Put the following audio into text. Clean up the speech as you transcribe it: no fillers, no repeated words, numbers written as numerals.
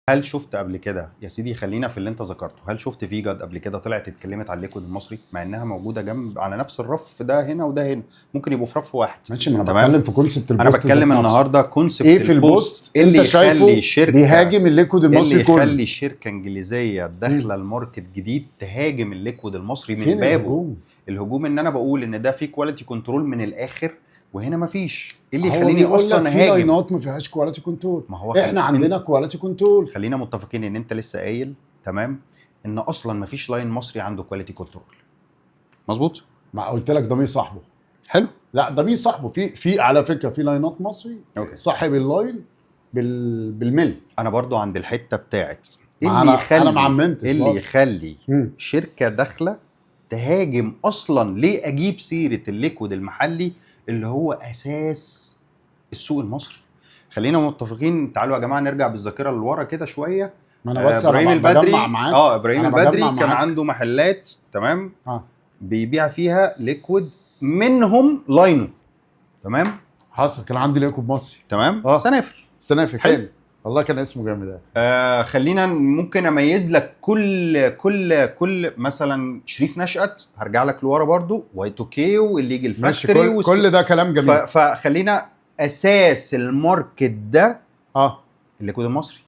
هل شفت قبل كده يا سيدي، خلينا في اللي انت ذكرته، هل شفت فيجاد قبل كده طلعت اتكلمت على ال liquid المصري مع انها موجودة جنب على نفس الرف، ده هنا وده هنا، ممكن يبقوا في رف واحد؟ ماشي، ما انا تمام. بتكلم في concept انا ال post ذات بتكلم نفسه. النهارده concept ايه في ال post إيه اللي انت شايفه يخلي شركة بيهاجم ال liquid المصري اللي كله؟ يخلي شركة انجليزية داخله ال market جديد تهاجم ال liquid المصري من فين بابه؟ الهجوم؟ الهجوم ان انا بقول ان ده في quality control من الاخر وهنا مفيش. ايه اللي هو يخليني بيقول اصلا لك في اهاجم؟ line ات ما فيهاش quality control. ما هو احنا عندنا quality control. خلينا متفقين ان انت لسه قايل، تمام، ان اصلا مفيش line مصري عنده quality control، مظبوط؟ ما قلت لك ضمير صاحبه. حلو. لا، ضمير صاحبه في على فكرة في line ات مصري صاحب ال line بالملي. انا برضو عند الحتة بتاعت ايه ما اللي انا يخلي انا ما عممتش ايه اللي برضه. يخلي شركة داخله تهاجم اصلا؟ ليه اجيب سيره ال liquid المحلي اللي هو اساس السوق المصري؟ خلينا متفقين، تعالوا يا جماعة نرجع بالذاكرة لورا كده شويه. ما انا بس انا ابراهيم البدري بجمع معاك. اه، ابراهيم أنا البدري بجمع كان معاك. عنده محلات، تمام، بيبيع فيها liquid، منهم line و، تمام؟ حصل، كان عندي liquid مصري. تمام. سنافر. سنافر. حلو. كان والله كان اسمه جامد ده. خلينا ممكن اميز لك كل مثلا شريف نشأت، هرجع لك لورا برضو Y2K وال Legal ماشي. Factory. كل ده كلام جميل. فخلينا اساس ال market ده ال liquid المصري.